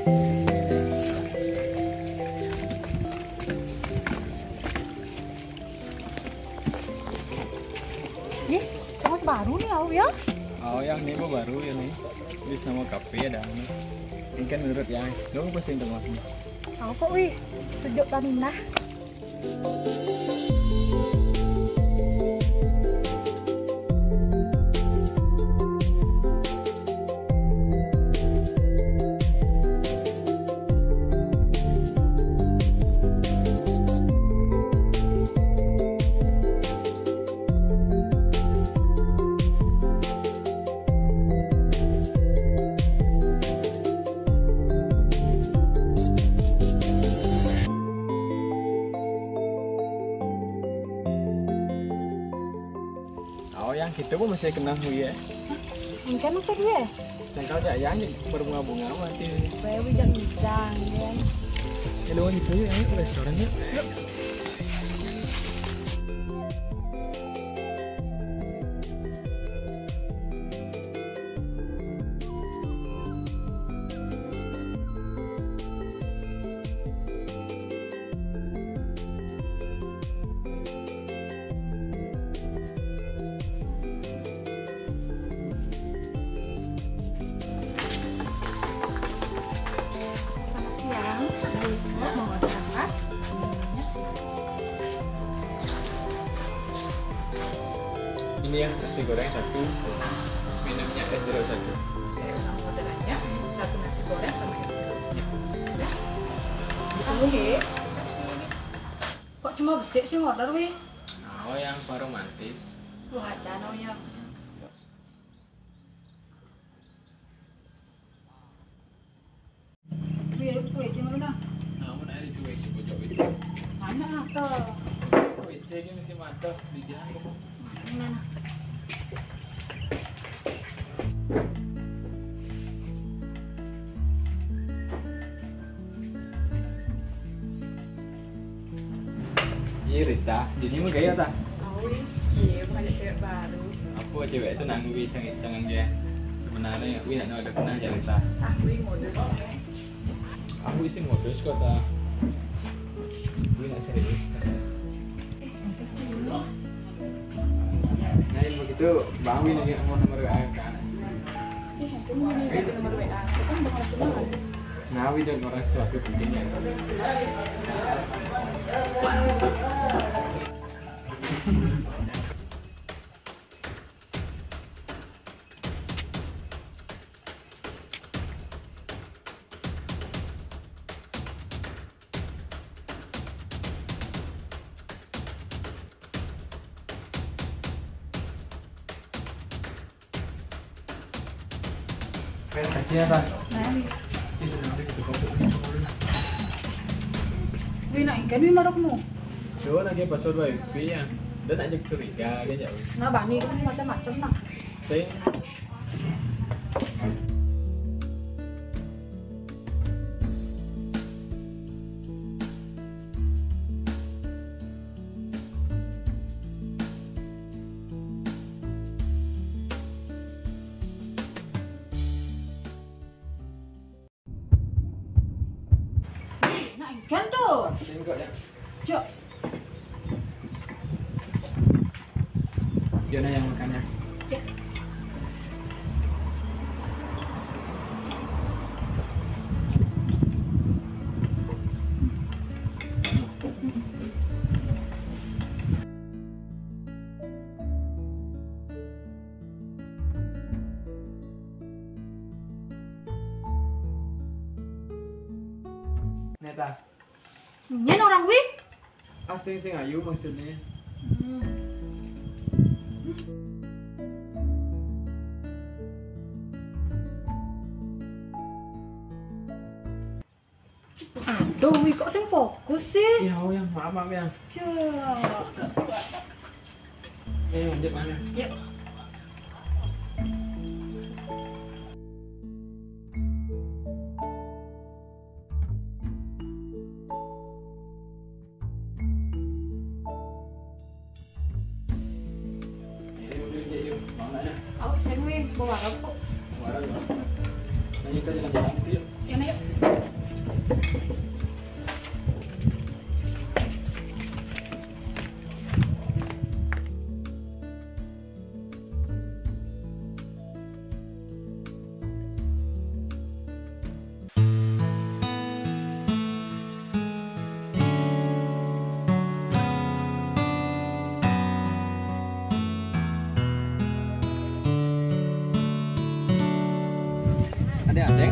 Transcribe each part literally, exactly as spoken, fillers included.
Nih, kamu baru nih, Au, ya? Oh, yang ini baru ya nih. Di nama kafe ada nih. Ini kan menurut yang, kamu pasti untuk makan. Au kok, wih, sejuk taninah. Oh, yang kita pun masih kenal, ya. Engke maksud gue? Sangkal jak yang berbunga-bunga mati. Bae wi jak pisang, ya. Ya, lawan itu ya, ayo ke restoran yuk. Yuk. Selamat siang. Baik, Bu, mau order apa? Menunya silakan. Ini ya, nasi goreng satu, minumnya es jeruk satu. Saya ulang orderannya, satu nasi goreng sama es jeruk. Ya. Makasih. Oke. Makasih. Kok cuma besik sih ngorder, wi? Oh, yang romantis. Wah, aja no ya. Kuwi, kuwi sing ngono, nah. Nah, mun ae dicuwèki bocah wis. Anak atau? Wis iki mesti mantep di jalan kok. Mana? Iya, Rita, jadi mau gaya ta? Aku ini cie, bukan cewek baru. Apa cewek itu nang wi iseng-iseng aja. Sebenarnya wi nak ada kenal aja, Rita. Ah, wi modus. Aku isi modus kok ta. Wi nak serius. Eh, serius. Nah, yang begitu, Bang Win lagi mau nomor W A kan? Ih, aku mau ini nomor W A. Aku kan bakal tunangan. Nah, Win dan orang sesuatu penting ya. Kasih ya, Pak. Nah, ini. Wih, nak ikan wih marokmu. Coba lagi password wifi ya. Dan aja curiga aja. Nah, bani itu macam-macam nah. Sing. Nak ikan tuh. Singkok ya. Cok. Dia yang makannya. Ya. Neta. Nyen orang wi? Asing sing ayu maksudnya. Hmm. Aduh, wi kok sing fokus sih? Ya, oh, yang maaf, maaf ya. Ya. Eh, lanjut mana? Yuk. Ini udah, yuk, yuk. Mau nggak ya? Aku sing wi, mau warung kok. Warung, ya. Ayo kita jalan-jalan gitu yuk. Ya, yuk. Ada-ada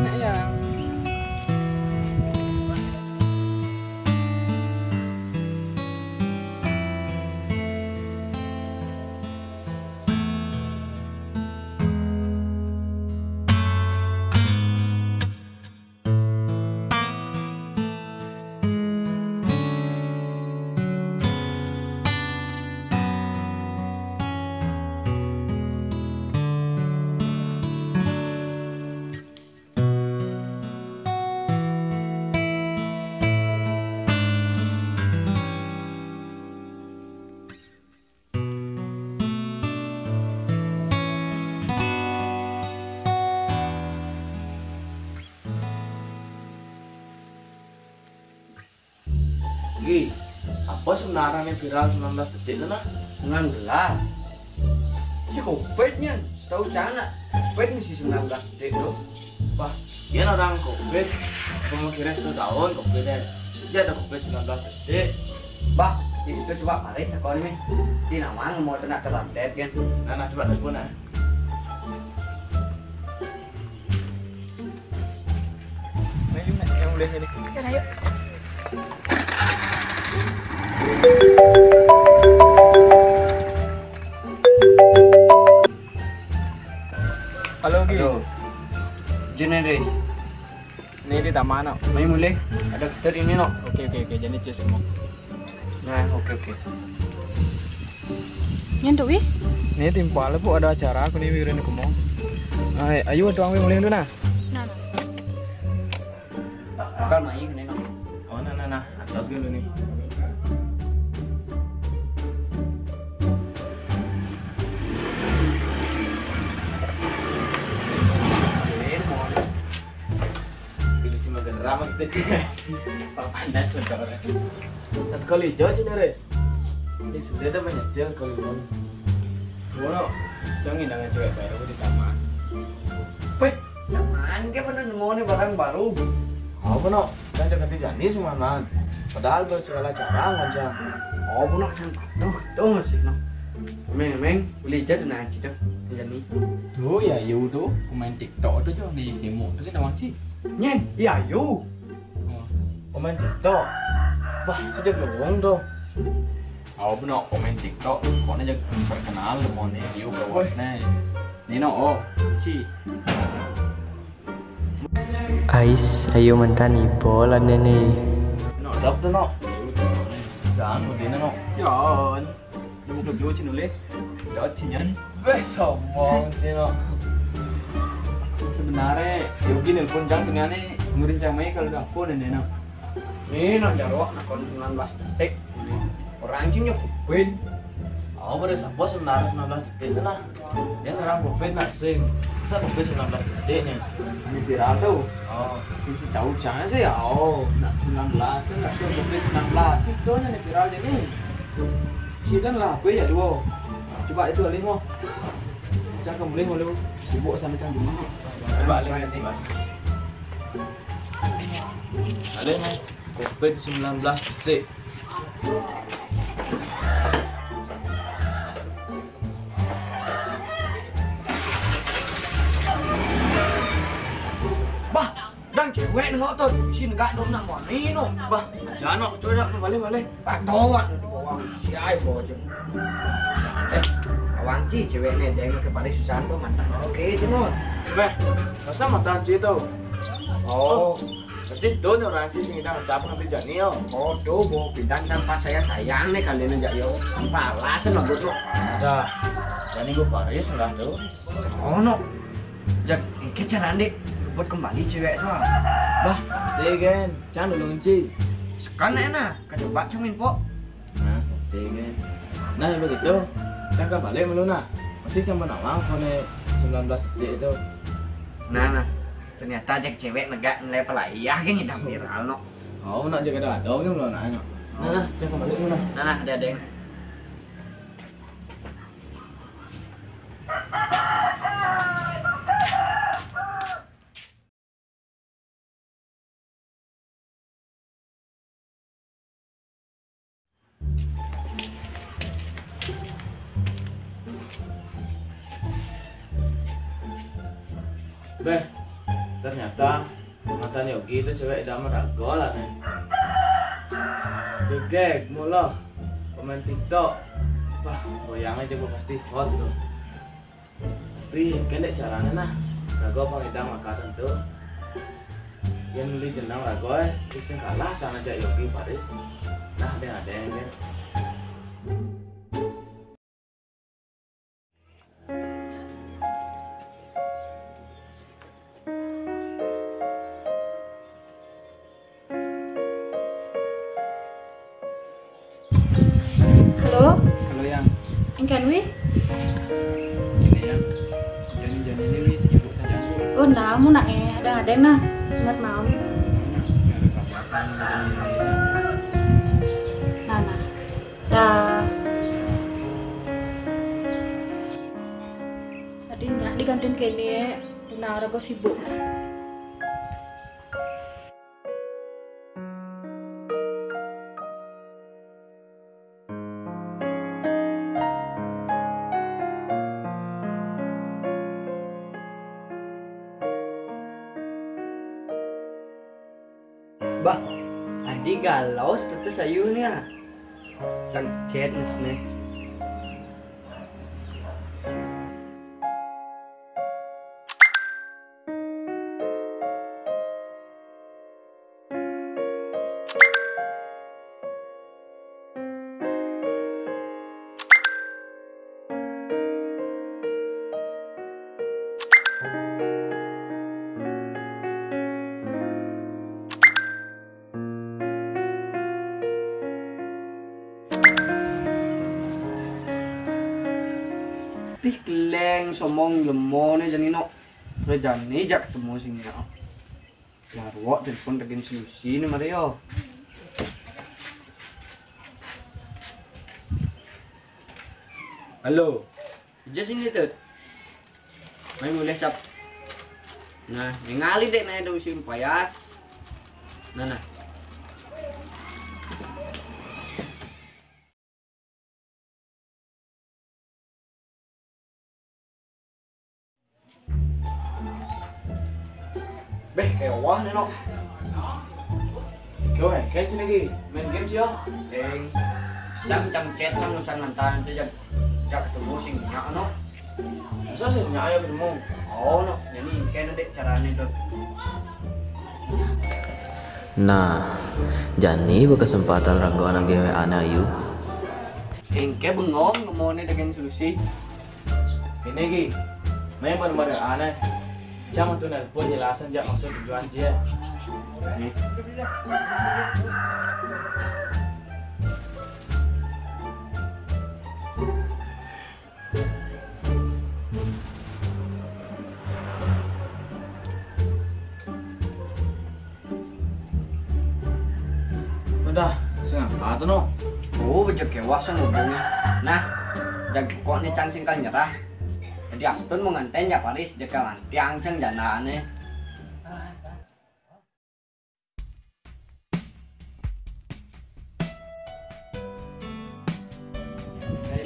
nak ya. Ki, apa sebenarnya viral sembilan belas detik itu, nah? Sembilan belas? Ini covid nya, setahu cang nak. Covid mesti sembilan belas detik tuh. Wah, iya orang covid. Apa mau kira satu tahun covid ya? Dia ada covid sembilan belas detik. Bah, itu coba paris aku nih. Di nawang mau kena terlambat kan. Nah, nah, coba telepon, nah. Ayo, nak, yang boleh ini. Kan, ayo. Halo, Ki. Halo. Jun, Riz. Ini di taman, no. Mai mulai. Ada keter ini, no. Oke, oke, oke. Jadi cus semua. Nah, oke, oke. Nyen tuh, Wi? Ini timpal, Bu, ada acara aku nih, wirin aku mau. Ay, ayo, tuang, Wi, mulai dulu, nah. Nah, nah. Bakal main ini, no. Oh, nah, nah, nah. Atas dulu nih. Pilih si makan ramah gitu. Panas motor. Satu kali hijau aja nih, Res. Ini sudah ada banyak dia kali ini. Ngono, sing nang cewek baru di taman. Pet, cuman ke pada nemu nih barang baru. Apa, no? Kan jangan dijani semanan. Padahal buat segala cara aja. Oh, benar kan. Tuh, tuh masih, no. Meng, meng, boleh aja tuh nanti tuh. Dijani. Tuh ya, Yu tuh, pemain TikTok tuh, tuh, di Simu. Tuh sih, nawang, Ci. Nyen, iya, Yu. Oh. Pemain TikTok. Wah, itu dia belum tuh. Aku pernah pemain TikTok, pokoknya jadi terkenal, mau nih, Yu, ke Woi. Wasne. Nino, oh, Ci. Ais, ayo mantan ipo lah nene. No, dap tuh, no. Jangan, mau dina, no. Jangan. Lu mau kerja, Ci, nulih. Ya, Ci, nyan. Weh, sombong, Ci, no. Sebenarnya, Yogi nelpon Jang, ternyata ngurin Jang Mei kalau udah phone ini, no. Ini, no, jarok, nakon sembilan belas detik. Orang Cina kupin. Oh, pada siapa sebenarnya sembilan belas detik itu, nah? Dia orang kupin, nah, sing. Masa kupin sembilan belas detik nih? Ini viral tuh. Oh. Ini sih tahu cara sih, ya. Oh, nak sembilan belas kan, nak tahu kupin sembilan belas. Itu aja nih viral ini. Sidan lah, gue ya dua. Coba itu alih mau. Cang kembali mau lu. Sibuk sama Cang gimana? Coba alih nanti, Bang. Alih, Bang. Covid sembilan belas detik. Bah, dang cewek nengok tuh, si negak dong nak moni no. Bah, jangan no, coba dah, balik, balik. Pak doan di bawah usia ibu aja. Eh, awang Ci cewek nih, dia ke Paris susah tuh mantan. Oke, itu no. Beh, masa mantan Ci tuh? Oh. Berarti itu nih orang Ci sing kita siapa nanti jani yo. Oh, tuh, bu, pindah tanpa saya sayang nih kalian aja yo. Tanpa alasan lah, bu. Dah, jani gue Paris enggak tuh. Oh, no. Ya, ini cara nih buat kembali cewek tuh. Bah, santai kan. Jangan dulu, Ci. Sekarang enak, coba cumin, Pok. Nah, santai kan. Nah, begitu. Kita balik dulu, nah. Masih cuma nawang, kone sembilan belas detik itu. Nah, nah. Ternyata cék cewek negak nilai pelayah kan ngidam viral no. Oh, nak jaga dado kan belum nak no. Nah, nah, cék kembali mana? Nah, nah, ada yang. Beh, ternyata mantan Yogi itu cewek idaman rago lah nih. Jegeg, mulu pemain TikTok. Wah, goyang aja gue pasti hot tuh. Tapi kendek caranya nah, rago pangidang maka tentu. Yang beli jenang rago eh, sing kalah sana aja Yogi Paris. Nah, ada ada yang kan. Halo? Halo, Yang. Engken wi? Ini, Yang. Jani-jani ini wi sibuk saja, Bu. Oh, namu nak eh, ada-ada nah. Ingat malam. Saya ada kabar. Nah, nah. Dah. Tadi nyak di kantin kene, benar aku sibuk. Bah, adi galau status ayu nih ah. Sang chat nih. Pih keleng somong lemone jani no. Rejane jak ketemu sing no. Jarwo telepon tekin solusi ni Mario. Halo. Ija sini tuh. Main mulai sap. Nah, ningali dek naik dong si payas. Nah, nah. Beh, kewah nih no. Kewah, kayak sini lagi. Main game sih ya. Eh, sang cang chat sang nusan mantan itu jak jak ketemu sing nyak no. Masa sih nyak ayo ketemu? Oh no, jadi kayak nanti caranya tuh. Nah, jani berkesempatan ragu anak G W A na ayu. Engke bengong ngemone dengan solusi. Ini ki, main pada pada aneh. Cuma tuh nelpon jelasan jak maksud tujuan cia. Nih. Udah, setengah empat no. Oh, bejek kewas yang ngubungnya. Nah, jag kok nih cang singkal nyerah. Jadi Aston mau nganten ya Paris, jekal nanti angceng janane.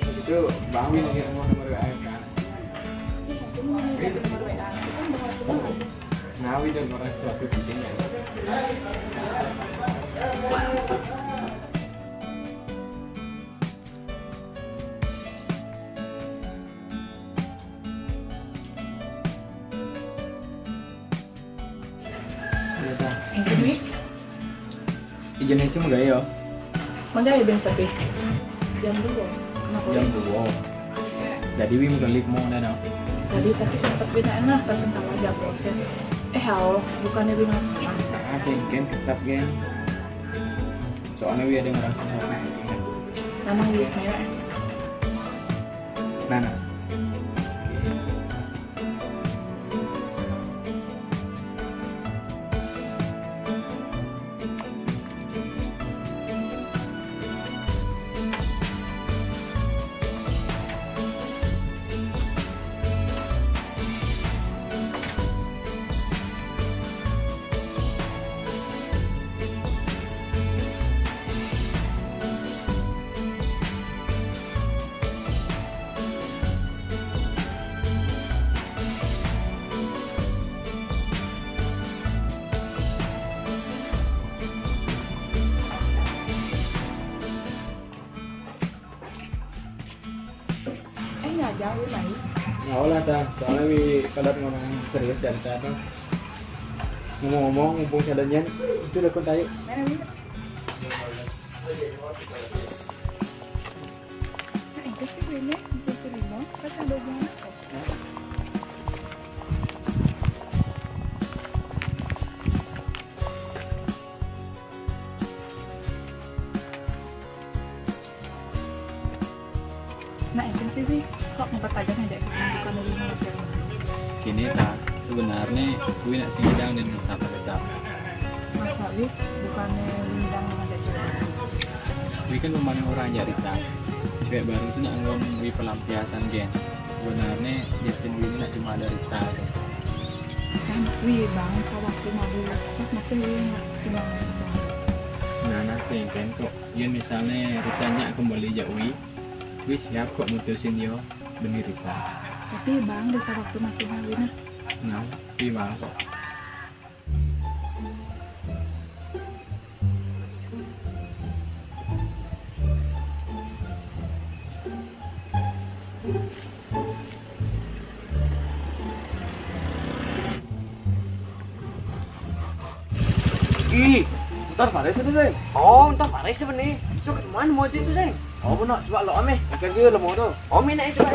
Itu Bang Win lagi semua nomor W A kan. Nah, Win dan orang sesuatu penting ya. Biasa. Yang kedua? Ijen isi mau gaya. Mau gaya ben sepi. Jam dua. Kenapa? Jam dua. Jadi wi mau kelip mau ada no. Jadi tapi tetap bina enak pas entah aja bosen. Eh hao, bukannya bina. Ah, sengken kesap gen. Soalnya wi ada ngerasa soalnya. Nanang wi kayak. Nana. Nggak olah ta, soalnya wi kalau ngomong serius dari tadi. Ngomong-ngomong, mumpung sadar nyen, itu udah kontak yuk. Nah, itu sih ini bisa serimo, pas ada hubungan apa? Nah, itu sih, sih. Kok ngumpat aja ngajak kita bukan dulu ngajak. Gini ta, sebenarnya gue nak sidang dan sama kita. Masa wi, bukannya sidang ngajak cewek? Wi kan pemain orang aja Rita. Cewek baru itu nak ngomong wi pelampiasan gen. Sebenarnya yakin wi ini nak cuma ada Rita aja. Kan wi bang, kau waktu mau dulu, pas masih wi nak gimana? Nah, nah, sih kan kok. Ya misalnya Rita nyak kembali jak wi, wi siap kok mutusin yo demi Rita. Tapi bang, Rita waktu masih ngawin nah. Nah, wi bang kok. Ih, ntar pares itu, Seng. Oh, ntar pares itu nih. So, kemana mau itu, Seng? Oh, benar. Coba lo ame. Ikan dia lo mau tuh. Oh, minat coba.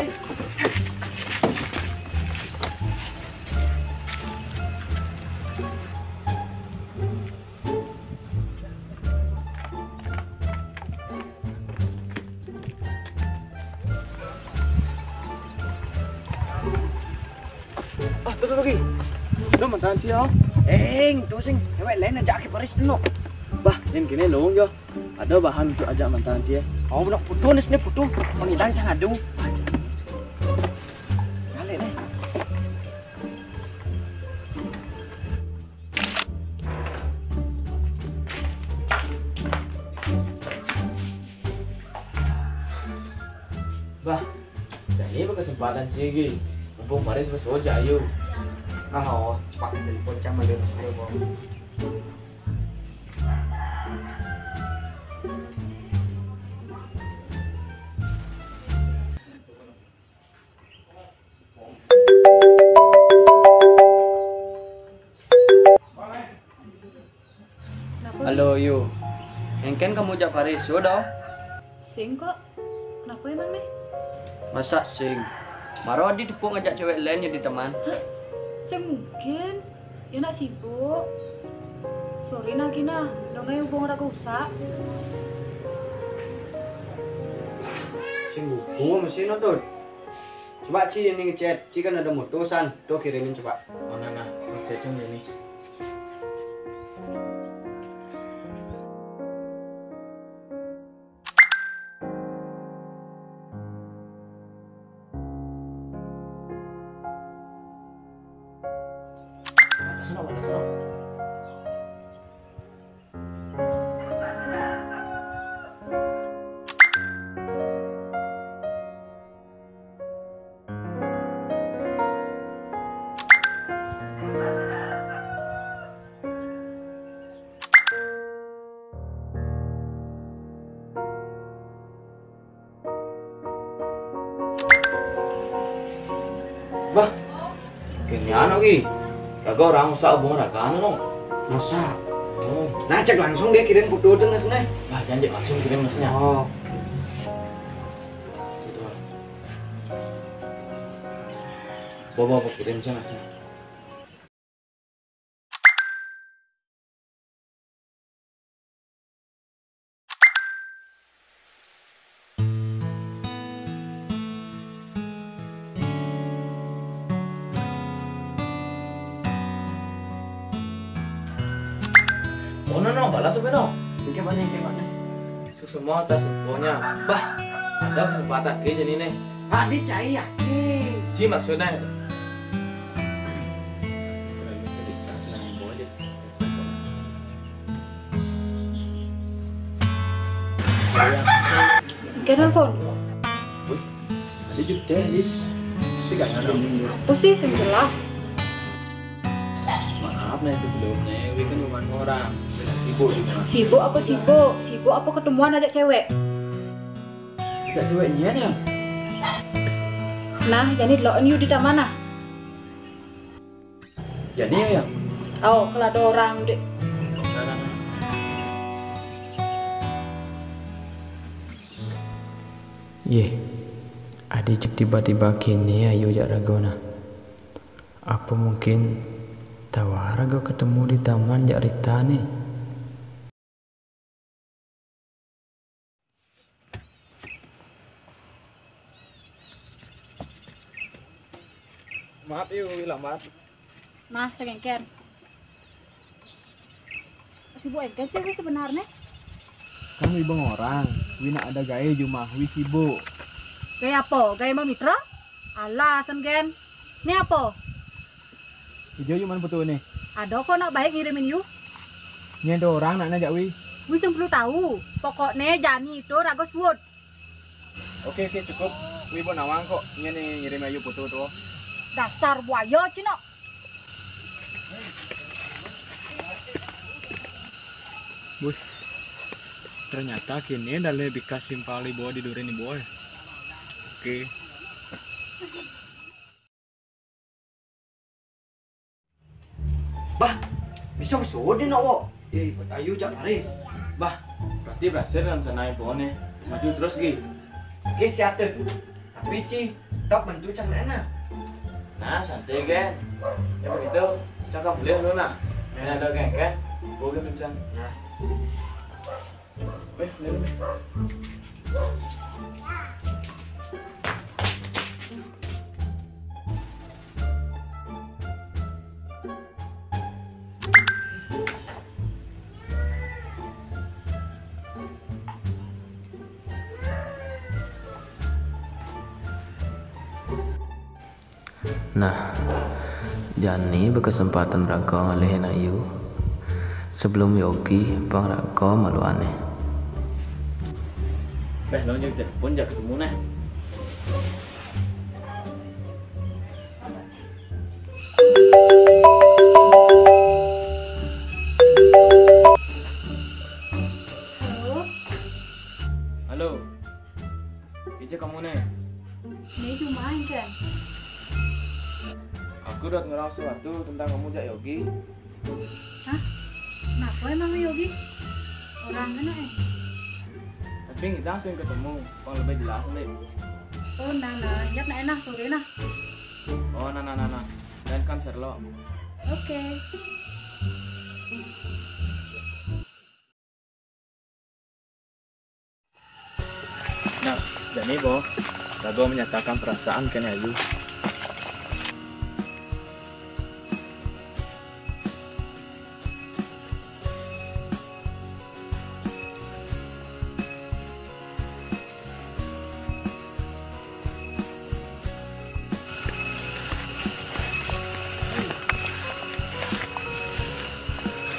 Ah, tuh lagi. Udah mantan sih ya. Eng, tuh sing. Cewek lain aja ke paris tuh. Bah, yang kini lo yo. Ada bahan untuk ajak mantan sih ya. Oh, udah putus nih putus. Panggilan cang adu. Balik nih. Bah, dan ini kesempatan sigi. Mumpung Faris bes oja ayo. Ah, oh, cepat dari pocah malu sudah mau. Halo, Yu. Engken kamu jak Paris, sudah? Sing kok. Kenapa emang nih? Masa sing? Maro di tepuk ngajak cewek lain jadi teman. Hah? Sing mungkin. Ya nak sibuk. Sorry nah Gina, dong ayo hubung raga usak. Sing buku masih nonton. Coba Ci ini ngechat, Ci kan ada mutusan. Tuh kirimin coba. Mana nah, ngechat ini. Balas no, balas no. Bah, kini anu ki. Kagak orang usah hubung raga anu no. Masa? Oh. Nah, cek langsung dia kirim foto dan langsung nih. Nah, jangan cek langsung kirim maksudnya. Oh. Gitu. Bawa, bawa kirim sih maksudnya. Oh, no, no, balas apa no? Oke, mana, oke, mana? Semua tas pokoknya. Bah, ada kesempatan ke jadi nih. Tadi cai yakin. Ci maksudnya. Oke, telepon. Ada juga, Dit. Pasti gak ada. Apa sih yang jelas? Maaf nih sebelumnya, Wi kan bukan orang. Sibuk juga. Sibuk apa sibuk? Sibuk apa ketemuan ajak cewek? Ajak cewek nian ya? Nah, jani deloken yu di taman nah. Jani ya. Oh, kalau ada orang dek. Yeh, ade cek tiba-tiba kene ayu jak rago nah. Apa mungkin tawar rago ketemu di taman jak Rita nih? Maaf yu, lambat. Nah, sengengken. Sibuk engken sih sebenarnya. Kan wi bengorang, wi nak ada gae jumah, wi sibuk. Gae apa? Gae mamitra? Alasan gen. Ni apa? Ijo yu man foto ni. Ada kok nak baik ngirimin yu. Ni ada orang nak najak wi. Wi sing perlu tahu. Pokoknya jani itu rago suud. Oke, oke, cukup. Wi bo nawang kok. Ni ni ngirim ayu foto tu. Dasar buaya cina. Wih, ternyata kini dalem bikas simpal di bawah di duren di bawah. Oke. Bah, bisa bisa deh nak wok. Eh, buat ayu jak laris. Bah, berarti berhasil rencana ibu nih. Maju terus, Gi. Oke, siap tuh. Tapi, Ci, tak bantu cang enak. Nah, santai, gen. Ya begitu, cakap boleh lu, nak. Main ada geng, kan? Gue gitu, cang. Nah. Eh, boleh, boleh. Nah, jani berkesempatan raga ngalihin ayu. Sebelum Yogi, pang raga malu aneh. Beh, lo jeng telepon, jak ketemu nah. Halo. Halo. Ija kamu nih. Ni cuma kan. Aku udah ngerang sesuatu tentang kamu jak Yogi. Hah? Kenapa emang Yogi? Orang kena eh. Tapi kita langsung ketemu, kalau lebih jelas nih. Oh, nah, nah, ingat nah, enak, sore nah. Oh, nah, nah, nah, nah. Dan kan Sherlock. Oke. Nah, jani bo, raga menyatakan perasaan kene ayu.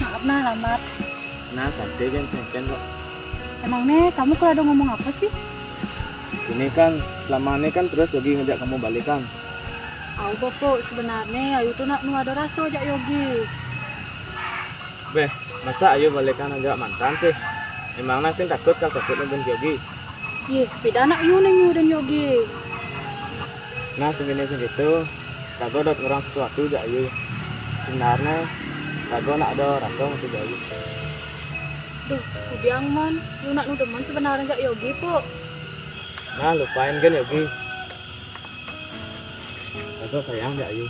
Maaf nah, lambat. Nah, santai kan, sengken kok. Emangnya kamu kalau ada ngomong apa sih? Ini kan, selama ini kan terus Yogi ngajak kamu balikan. Au, Bapak, sebenarnya Ayu tuh nak nu ada rasa jak Yogi. Beh, masa Ayu balikan aja mantan sih? Emangnya sing takut kalau sakit nonton Yogi? Yeh, beda nak yu neng yu dan Yogi. Nah, segini segitu, raga dot ngurang sesuatu jak Ayu. Sebenarnya, raga nak ada rasa masih jak Ayu. Duh, kudiang mon, yu nak nu demen sebenarnya jak Yogi, Pok. Nah, lupain kan Yogi. Raga sayang jak Ayu.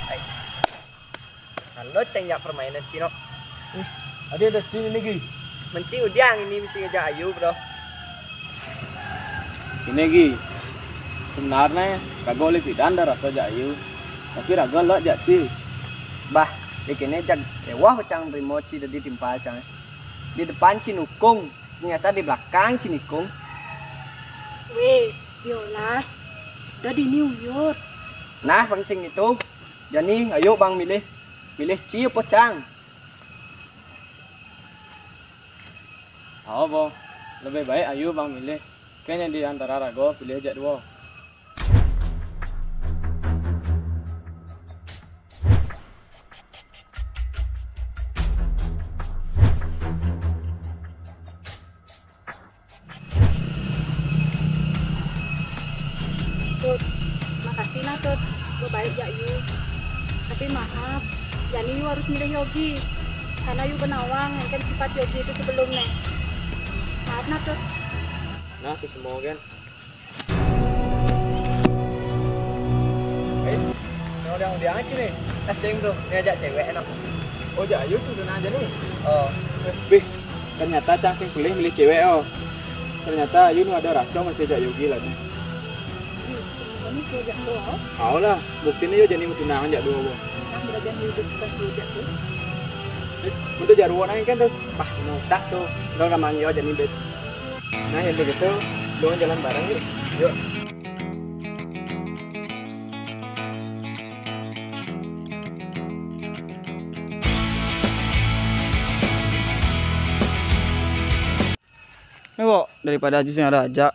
Ais. Anu ceng jak permainan cino. Eh, ada ada sini lagi. Mencing udiang ini mesti ngejak Ayu, bro. Ini Gi, sebenarnya raga oleh pidan dah rasa jak Ayu, tapi raga lok jak Ci. Bah, di kene jak ewah pecang rimo Ci dadi timpal cang. Di depan Ci nukung, ternyata di belakang Ci nikung. Weh, Yolas, dadi ni uyur. Nah, bang sing itu. Jani, ayo bang milih. Milih Ci apa cang? Awa, bo. Lebih baik ayu bang milih. Kayaknya di antara raga pilih jak dua. Baik jak Yu. Tapi maaf, jani Yu harus milih Yogi. Karena Yu benawang engken sifat Yogi itu sebelum ne. Maaf nah, Tut. Nah, si semua kan. Guys, yang udah udah aja nih. Asing tuh, ngajak cewek enak. Oh, jak Yu tuh tunangan aja nih. Oh. Bih, ternyata cang sing pilih milih cewek, oh. Ternyata Yu nu ada rasa masih jak Yogi lah nih. Ini sejak doa. Kau lah, buktinya Yu jani tunangan jak dua, boh. Nah, belajar hidup suka sejak tuh. Terus, untuk jaruan aja kan tuh. Pah, musak tuh. Udah udah manggil jani bet. Nah, yang begitu, doang jalan bareng yuk. Yuk. Nih, Wok, daripada Haji sing ada aja,